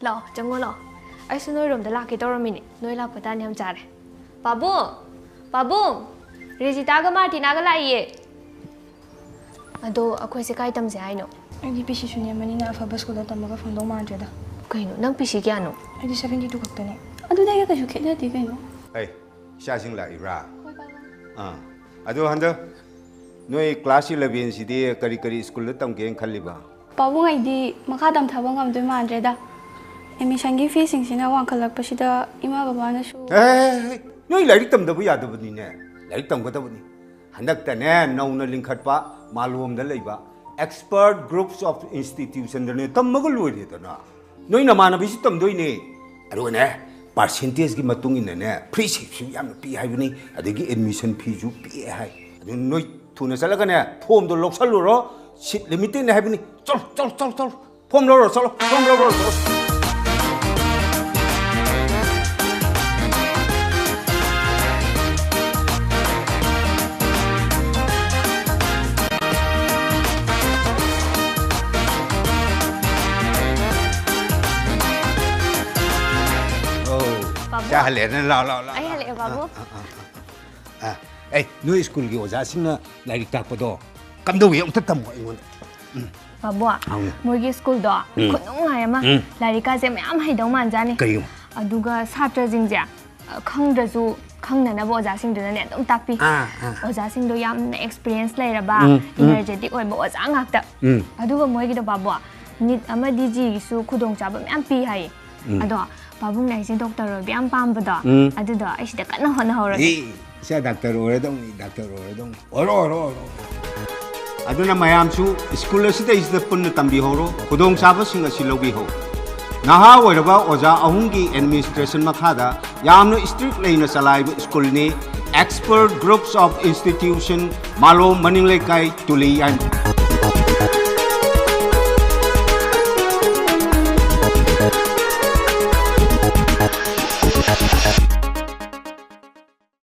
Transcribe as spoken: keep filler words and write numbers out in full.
ꯂꯥꯛꯑꯣ, ꯆꯪꯉꯣ, ꯂꯥꯛꯑꯣ꯫ ꯑꯩꯁꯨ ꯅꯣꯏꯔꯣꯝꯗ ꯂꯥꯛꯀꯦ ꯇꯧꯔꯝꯃꯤꯅꯦ꯫ ꯅꯣꯏ ꯂꯥꯛꯄ ꯇꯥꯟ ꯌꯥꯝ ꯆꯥꯔꯦ꯫ ꯄꯥꯕꯨꯡ! ꯄꯥꯕꯨꯡ! ꯔꯦꯖꯤꯇꯥꯒ ꯃꯥꯔꯇꯤꯅꯥꯒ ꯂꯥꯛꯏꯌꯦ꯫ ꯑꯗꯣ ꯑꯩꯈꯣꯏꯁꯦ ꯀꯥꯏ ꯇꯝꯁꯦ ꯍꯥꯏꯅꯣ? ꯑꯩꯗꯤ ꯄꯤ ꯁꯤꯁꯨ ꯅꯦꯝꯕꯅꯤꯅ ꯑꯐꯕ ꯁ꯭ꯀꯨꯜꯗ ꯇꯝꯃꯒ ꯐꯪꯗꯧ ꯃꯥꯟꯗ꯭ꯔꯦꯗ꯫ ꯀꯩꯅꯣ, ꯅꯪ ꯄꯤ ꯁꯤ ꯀꯌꯥꯅꯣ? ꯑꯩꯗꯤ ꯁꯚꯦꯟꯇꯤ ꯇꯨ ꯈꯛꯇꯅꯦ꯫ ꯑꯗꯨꯗꯤ ꯑꯩꯒ ꯀꯩꯁꯨ ꯈꯦꯠꯅꯗꯦ ꯀꯩꯅꯣ꯫ ꯑꯩ, ꯏꯆꯥꯁꯤꯡ ꯂꯥꯛꯏꯕ꯭ꯔꯥ? ꯍꯣꯏ, ꯄꯥꯕꯨꯡ꯫ ꯑꯥ꯫ ꯑꯗꯣ ꯍꯟꯗꯛ ꯅꯣꯏ ꯀ꯭ꯂꯥꯁ ꯏꯂꯚꯦꯟꯁꯤꯗꯤ ꯀꯔꯤ ꯀꯔꯤ ꯁ꯭ꯀꯨꯜꯗ ꯇꯝꯒꯦꯅ ꯈꯜꯂꯤꯕ? ꯄꯥꯕꯨꯡ, ꯑꯩꯗꯤ ꯃꯈꯥ ꯇꯝꯊꯕ ꯉꯝꯗꯣꯏ ꯃꯥꯟꯗ꯭ꯔꯦꯗ꯫ ꯑꯦꯗꯃꯤꯁꯟꯒꯤ ꯐꯤꯁꯤꯡꯁꯤꯅ ꯋꯥꯡꯈꯠꯂꯛꯄꯁꯤꯗ ꯏꯃꯥ ꯕꯕꯥꯅꯁꯨ ꯑꯦ, ꯅꯣꯏ ꯂꯥꯏꯔꯤꯛ ꯇꯝꯗꯕ ꯌꯥꯗꯕꯅꯤꯅꯦ꯫ ꯂꯥꯏꯔꯤꯛ ꯇꯝꯒꯗꯕꯅꯤ꯫ ꯍꯟꯗꯛꯇꯅꯦ ꯅꯧꯅ ꯂꯤꯡꯈꯠꯄ ꯃꯥꯂꯣꯝꯗ ꯂꯩꯕ Expert Groups of Institutionꯗꯅꯦ ꯇꯝꯃꯒ ꯂꯣꯏꯔꯦꯗꯅ꯫ ꯅꯣꯏ ꯅꯃꯥꯟꯅꯕꯤꯁꯨ ꯇꯝꯗꯣꯏꯅꯦ꯫ ꯑꯗꯨꯒꯅꯦ, ꯄꯥꯔꯁꯦꯟꯇꯦꯖꯀꯤ ꯃꯇꯨꯡ ꯏꯟꯅꯅꯦ, ꯐ꯭ꯔꯤ ꯁꯤꯠꯁꯨ ꯌꯥꯝꯅ ꯄꯤ ꯍꯥꯏꯕꯅꯤ, ꯑꯗꯒꯤ ꯑꯦꯗꯃꯤꯁꯟ ꯐꯤꯁꯨ ꯄꯤꯛꯑꯦ ꯍꯥꯏ꯫ ꯑꯗꯨ ꯅꯣꯏ ꯊꯨꯅ ꯆꯠꯂꯒꯅꯦ, ꯐꯣꯝꯗꯣ ꯂꯧꯁꯜꯂꯨꯔꯣ, ꯁꯤꯠ ꯂꯤꯃꯤꯇꯦꯠꯅꯦ ꯍꯥꯏꯕꯅꯤ꯫ ꯆꯠꯂꯣ, ꯆꯠꯂꯣ, ꯆꯠꯂꯣ, ꯆꯠꯂꯣ꯫ ꯐꯣꯝ ꯂꯧꯔꯣ, ꯆꯠꯂꯣ, ꯐꯣꯝ ꯂꯧꯔꯣ, ꯆꯠꯂꯣ꯫ ꯑꯧ, ꯄꯥꯕꯨꯡ꯫ ꯆꯥ ꯍꯜꯂꯛꯑꯦꯅ, ꯂꯥꯎ, ꯂꯥꯎ, ꯂꯥꯎ, ꯑꯩ ꯂꯥꯎ꯫ ꯍꯜꯂꯛꯑꯦ, ꯄꯥꯕꯨꯡ꯫ ꯑꯥ, ꯑꯥ, ꯑꯥ, ꯑꯥ꯫ ꯑꯦ, ꯅꯣꯏ ꯁ꯭ꯀꯨꯜꯒꯤ ꯑꯣꯖꯥꯁꯤꯡꯅ ꯂꯥꯏꯔꯤꯛ ꯇꯥꯛꯄꯗꯣ ꯀꯝꯗꯧꯏ? ꯑꯝꯇ ꯇꯝꯃꯣ ꯑꯩꯉꯣꯟꯗ꯫ ꯎꯝ꯫ ꯄꯥꯕꯨꯡ, ꯍꯥꯎꯅꯦ꯫ ꯃꯣꯏꯒꯤ ꯁ꯭ꯀꯨꯜꯗꯣ ꯎꯝ꯫ ꯈꯨꯅꯨꯡꯉꯥꯏ ꯑꯃ꯫ ꯎꯝ꯫ ꯂꯥꯏꯔꯤꯛꯀꯥꯁꯦ ꯃꯌꯥꯝ ꯍꯩꯗꯧ ꯃꯥꯟꯖꯥꯠꯅꯤ꯫ ꯀꯔꯤꯒꯨꯝꯕ? ꯑꯗꯨꯒ ꯁꯥꯇ꯭ꯔꯁꯤꯡꯁꯦ, ꯑ, ꯈꯪꯗ꯭ꯔꯁꯨ ꯈꯪꯅꯅꯕ ꯑꯣꯖꯥꯁꯤꯡꯗꯨꯅꯅꯦ ꯑꯗꯨꯝ ꯇꯥꯛꯄꯤ꯫ ꯑꯥ, ꯑꯥ꯫ ꯑꯣꯖꯥꯁꯤꯡꯗꯣ ꯌꯥꯝꯅ ꯑꯦꯛꯁꯄꯤꯔꯤꯌꯦꯟꯁ ꯂꯩꯔꯕ, ꯎꯝ, ꯎꯝ꯫ ꯏꯅꯔꯖꯦꯇꯤꯛ ꯑꯣꯏꯕ ꯑꯣꯖꯥ ꯉꯥꯛꯇ꯫ ꯎꯝ꯫ ꯑꯗꯨꯒ ꯃꯣꯏꯒꯤꯗꯣ ꯄꯥꯕꯨꯡ, ꯅꯤꯠ ꯑꯃꯗꯤ ꯖꯤꯒꯤꯁꯨ ꯈꯨꯗꯣꯡꯆꯥꯕ ꯃꯌꯥꯝ ꯄꯤ ꯍꯥꯏꯌꯦ꯫ ꯎꯝ꯫ ꯑꯗꯣ ꯄꯥꯕꯨꯡꯅ ꯑꯩꯁꯦ ꯗꯣꯛꯇꯔ ꯑꯣꯏꯕ ꯌꯥꯝ ꯄꯥꯝꯕꯗꯣ, ꯎꯝ꯫ ꯑꯗꯨꯗꯣ ꯑꯩ ꯁꯤꯗ ꯀꯟꯅ ꯍꯣꯠꯅꯍꯧꯔꯒꯦ꯫ ꯑꯦ, ꯏꯆꯥ ꯗꯥꯛꯇꯔ ꯑꯣꯏꯔꯗꯧꯅꯤ, ꯗꯥꯛꯇꯔ ꯑꯣꯏꯔꯗꯧꯅꯤ꯫ ꯑꯣꯏꯔꯣ, ꯑꯣꯏꯔꯣ, ꯑꯣꯏꯔꯣ, ꯑꯣꯏꯔꯣ꯫ ꯑꯗꯨꯅ ꯃꯌꯥꯝꯁꯨ ꯁ꯭ꯀꯨꯜ ꯑꯁꯤꯗꯩꯁꯤꯗ ꯄꯨꯟꯅ ꯇꯝꯕꯤꯍꯧꯔꯣ, ꯈꯨꯗꯣꯡꯆꯥꯕꯁꯤꯡ ꯑꯁꯤ ꯂꯧꯕꯤꯍꯧ꯫ ꯅꯍꯥ ꯑꯣꯏꯔꯕ ꯑꯣꯖꯥ ꯑꯍꯨꯝꯒꯤ ꯑꯦꯗꯃꯤꯅꯤꯁꯇ꯭ꯔꯦꯁꯟ ꯃꯈꯥꯗ ꯌꯥꯝꯅ ꯏꯁꯇ꯭ꯔꯤꯛ ꯂꯩꯅ ꯆꯂꯥꯏꯕ ꯁ꯭ꯀꯨꯜꯅꯤ꯫ Expert Groups of Institution, ꯃꯥꯂꯣꯝ ꯃꯅꯤꯡ ꯂꯩꯀꯥꯏ, ꯇꯨꯂꯤ ꯌꯥꯏꯃ꯫